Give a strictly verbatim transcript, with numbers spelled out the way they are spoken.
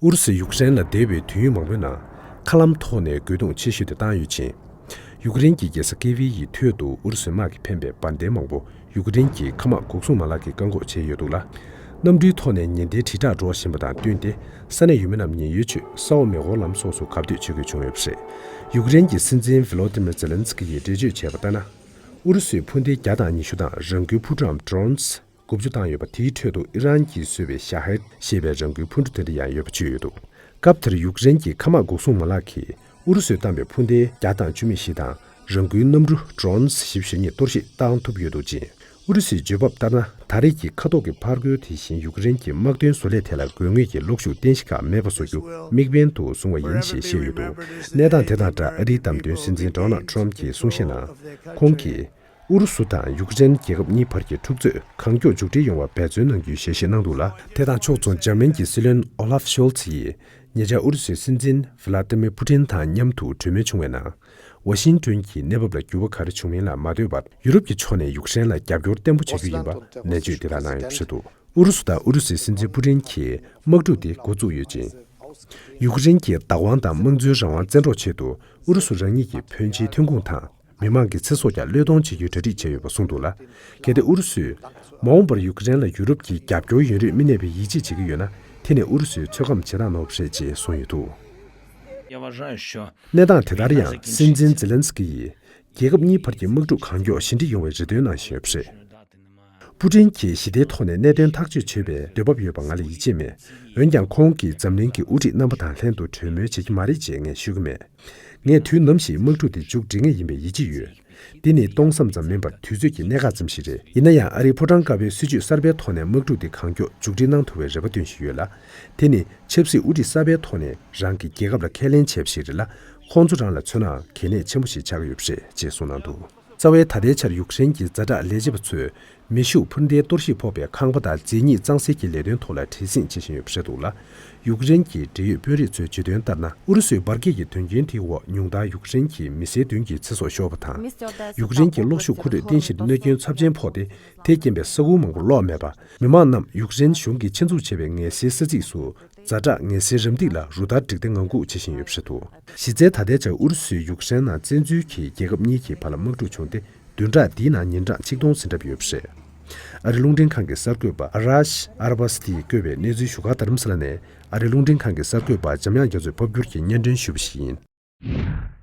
ཨུ་རུ་སུས་ཡུཀ་རེན་ལ་འདས་པའི་དུས་ཡུན་མང་པོའི་ནང་མཁའ་ལམ་ཐོག་ནས་རྒོལ་རྡུང་ཆེ་ཤོས་དེ་བཏང་ཡོད་ཅིང་། ཡུཀ་རེན་གྱི་རྒྱལ་ས་ཀེ་ཝི་ཡི་ཐོད་དུ་ཨུ་རུ་སུའི་དམག་གིས་འཕེན་པའི་བར་མདེལ་མང་པོ་ཡུཀ་རེན་གྱི་མཁའ་དམག་འགོག་སྲུང་མ་ལག་གིས་བཀག་འགོག་བྱས་ཡོད་འདུག་ལ། གནམ་གྲུའི་ཐོག་ནས་ཉེན་བརྡའི་དྲིལ་བསྒྲགས་འགྲོ་བཞིན་པ་དང་བསྟུན་ཏེ། ས་གནས་ཡུལ་མི་རྣམས་ཉེན་གཡོལ་ཆེད་ས་འོག་མེ་འཁོར་ལམ་སོགས་སུ་གབ་སྡོད་བྱེད་དགོས་བྱུང་ཡོད་པ་རེད། ཡུཀ་རེན་གྱི་སྲིད་འཛིན་ཝི་ལོ་ཏི་མིར་ཛེ་ལན་སི་ཀི་ཡིས་འགྲེལ་བརྗོད་བྱས་པ་ལྟར་ན། ཨུ་རུ་སུས་འཕུར་མདེལ་བརྒྱ་དང་ཉི་ཤུ་དང་རང་འགུལ་འཕུར་གྲམ་ཌི་རོན་སི་དགུ་བཅུ་བཏང་ཡོད་པ། དེའི་ཁྲོད་དུ་ཨི་རན་གྱིས་བཟོས་པའི་ཤ་ཧེད་ཞེས་པའི་རང་འགུལ་འཕུར་གྲུ་དེ་འདྲ་ཡང་ཡོད་པ་བརྗོད་ཡོད་འདུག་སྐབས་དེར་ཡུཀ་རེན་གྱི་མཁའ་དམག་འགོག་སྲུང་མ་ལག་གིས་ཨུ་རུ་སུས་བཏང་པའི་འཕུར་མདེལ་བརྒྱ་དང་བཅུ་མེད་བཞི་དང་རང་འགུལ་གནམ་གྲུ་ཌི་རོན་སི་བཞི་བཅུ་ཞེ་གཉིས་གཏོར་བཤིག་བཏང་ཐུབ་ཡོད་འདུག་ཅིང་། ཨུ་རུ་སུའི་བརྗོད་བབ་ལྟར་ན། ད་རེས་ཀྱི་མཁའ་ཐོག་གི་ཕར་རྒོལ་དེ་བཞིན་ཡུཀ་རེན་གྱི་དམག་དོན་བཟོ་ལས་ཐད་ལ་དགོས་ངེས་ཀྱི་གློག་ཤུགས་རྟེན་གཞི་ཁག་མེད་པ་བཟོ་རྒྱུ་དམིགས་འབེན་དུ་བཟུང་བ་ཡིན་ཞེས་བཤད་ཡོད་འདུག་གནས་སྟངས་དེ་དང་སྦྲགས་ཨ་རིའི་བདམས་ཐོན་སྲིད་འཛིན་ཌོ་ནལ་ཌི་ཊརམ་གྱིས་གསུང་བཤད་ནང་། ཁོང་གིས། ཨུ་རུ་སུ་དང་ཡུཀ་རེན་རྒྱལ་ཁབ་གཉིས་བར་གྱི་འཁྲུག་རྩོད་གང་མགྱོགས་མཇུག་སྒྲིལ་ཡོང་བར་འབད་བརྩོན་གནང་རྒྱུའི་ཞལ་བཞེས་གནང་འདུག་ལ། དེ་དང་ཕྱོགས་མཚུངས་འཇར་མན་གྱི་སྲིད་བློན་ཨོ་ལཱབ་ཤོལ་ཚི་ཡིས་ཉེ་ཆར་ཨུ་རུ་སུའི་སྲིད་འཛིན་ཝི་ལ་ཏི་མིར་པུ་ཏིན་དང་མཉམ་དུ་གྲོས་མོལ་བྱུང་བའི་ནང་། ཝ་ཤིང་ཏོན་གྱིས་གནས་བབ་ལ་འགྱུར་བ་ག་རེ་བྱུང་མིན་ལ་མ་ལྟོས་པར་ཡུ་རོབ་ཀྱི་ཕྱོགས་ནས་ཡུཀ་རེན་ལ་རྒྱབ་སྐྱོར་བརྟན་པོ་བྱ་རྒྱུ་ཡིན་པ་ནན་བརྗོད་དེ་དག་གནང་ཡོད་པ་རེད་འདུག་ཨུ་རུ་སུ་དང་ཨུ་རུ་སུའི་སྲིད་འཛིན་པུ་ཏིན་གྱིས་དམག་འཁྲུག་དེ་འགོ་བཙུགས་ཡོད་ཅིང་། ཡུཀ་རེན་གྱི་བདག་དབང་དང་དམངས་གཙོའི་རང་དབང་བཙན་འཕྲོག་ཆེད་དུ་ཨུ་རུ་སུ་རང་ཉིད་ཀྱི་ཕོན་ཆེའི་ཐོན་ཁུངས་དང་། མི་མང་གི་ཚེ་སྲོག་ཀྱང་བློས་གཏོང་བྱེད་རྒྱུའི་གྲ་སྒྲིག་བྱས་ཡོད་པ་གསུངས་འདུག་ལ། གལ་ཏེ་ཨུ་རུ་སུས་མ་འོངས་པར་ཡུཀ་རེན་ལ་ཡུ་རོབ་ཀྱི་རྒྱབ་སྐྱོར་ཡོད་རེད་མིན་གནས་པའི་ཡིད་ཆེས་བྱེད་ཀྱི་ཡོད་ན། དེ་ནི་ཨུ་རུ་སུའི་ཚོད་བགམ་བྱེད་སྟངས་ནོར་བ་རེད་ཅེས་གསུངས་ཡོད་འདུག་གནས་སྟངས་དེ་ལྟར་ཡང་སྲིད་འཛིན་ཛེ་ལན་སི་ཀི་ཡིས་རྒྱལ་ཁབ་གཉིས་བར་གྱི་དམག་འཁྲུག་གང་མགྱོགས་ཞི་འགྲིག་ཡོང་བའི་རེ་འདུན་གནང་བཞིན་ཡོད་པ་རེད། པུ་ཏིན་གྱིས་ཞི་བདེའི་ཐོག་ནས་གནད་དོན་ཐག་གཅོད་བྱེད་པའི་འདོད་འབབ་ཡོད་པ་ང་ལ་ཡིད་ཆེས་མེད། འོན་ཀྱང་ཁོང་གིས་འཛམ་གླིང་གི་དབུ་ཁྲིད་རྣམ་པ་དང་ལྷན་དུ་གྲོས་མོལ་བྱེད་ཀྱི་མ་རེད་ཅེས་ངས་ཤོད་ཀྱི་མེད། ངས་དུས་ནམ་ཞིག་དམག་འཁྲུག་དེ་མཇུག་སྒྲིལ་ངེས་ཡིན་པའི་ཡིད་ཆེས་ཡོད། འདི་ནི་སྟོང་བསམ་ཙམ་མིན་པར་དུས་ཚོད་ཀྱི་གནད་འགག་ཙམ་ཞིག་རེད། ཡིན་ན་ཡང་ཨ་རིའི་ཕོ་བྲང་ཀ་པའི་སྲིད་ཇུས་གསར་པའི་ཐོག་ནས་དམག་འཁྲུག་འདི་གང་མགྱོགས་མཇུག་སྒྲིལ་གནང་ཐུབ་པའི་རེ་བ་འདོན་བཞིན་ཡོད་ལ། དེ་ནི་ཆབ་སྲིད་དབུ་ཁྲིད་གསར་པའི་ཐོག་ནས་རང་གི་རྒྱལ་ཁབ་ལ་ཁས་ལེན་བྱས་པ་ཞིག་རེད་ལ། ཁོང་ཚོ་རང་ལ་མཚོན་ནའང་གལ་གནད་ཆེན་པོ་ཞིག་ཆགས་ཀྱི་ཡོད་པ་རེད་ཅེས་གསུངས་གནང་འདུག་རྩ་བའི་ད་ལྟའི་ཆར་ཡུཀ་རེན་གྱི་ཛ་དྲག་ལས་བྱེད་པ་ཚོས་མེ་ཤུགས་འཕུར་མདེལ་གཏོར་བཤིག་ཕོག་པའི་ཁང་པ་དང་མཛེས་ཉེས་གཙང་སེལ་གྱི་ལས་དོན་ཐོག་ལ་བྲེལ་ཟིང་བྱེད་བཞིན་ཡོད་པ་རེད་འདུག་ལ། ཡུཀ་རེན་གྱི་འབྲེལ་ཡོད་དཔོན་རིགས་ཚོས་བརྗོད་དོན་ལྟར་ན། ཨུ་རུ་སུའི་འབར་གས་ཀྱི་དོན་རྐྱེན་དེའི་འོག་ཉུང་མཐར་ཡུཀ་རེན་གྱི་མི་སེར་བདུན་གྱི་ཚེ་སྲོག་ཤོར་བ་དང་། ཡུཀ་རེན་གྱི་གློག་ཤུགས་འཁོར་སྒྲོད་རྟེན་གཞིར་གནོད་སྐྱོན་ཚབས་ཆེན་ཕོག་སྟེ། དེ་རྐྱེན་པས་ས་ཁུལ་མང་པོར་གློག་མེད་པ། མི་མང་རྣམས་ཡུཀ་རེན་གཞུང་གིས་ཆེད་འཛུགས་བྱས་པའི་ངལ་སེལ་ས་ཚིགས་སུ་ཛ་དྲག་ངལ་སེལ་རམ་འདེགས་ལ་རུ་སྟར་བསྒྲིགས་ཏེ་ངང་སྒུག་བྱེད་བཞིན་ཡོད་པ་རེད་འདུག་གཞི་རྩའི་ད་ལྟའི་ཆར་ཨུ་རུ་སུའི་ཡུཀ་རེན་ནང་བཙན་འཛུལ་གྱིས་རྒྱལ་ཁབ་གཉིས་ཀྱི་བར་ལ་དམག་འཁྲུག་བྱུང་སྟེ། བདུན་ཕྲག་འདིའི་ནང་ཉིན་གྲངས་ཆིག་སྟོང་ཟིན་གྲབས་ཡོད་པ་རེད། ཨ་རིའི་རླུང་འཕྲིན་ཁང་གི་གསར་འགོད་པ་ཨ་རཱཤ་ཨར་བ་སི་ཏིས་བཀོད་པའི་གནས་ཚུལ་ཞུ་ཁག་རྡ་རམ་ས་ལ་ནས་ཨ་རིའི་རླུང་འཕྲིན་ཁང་གི་གསར་འགོད་པ་འཇམ་དབྱངས་རྒྱ་མཚོས་ཕབ་བསྒྱུར་གྱིས་སྙན་སྒྲོན་ཞུས་པ་ཞིག་ཡིན།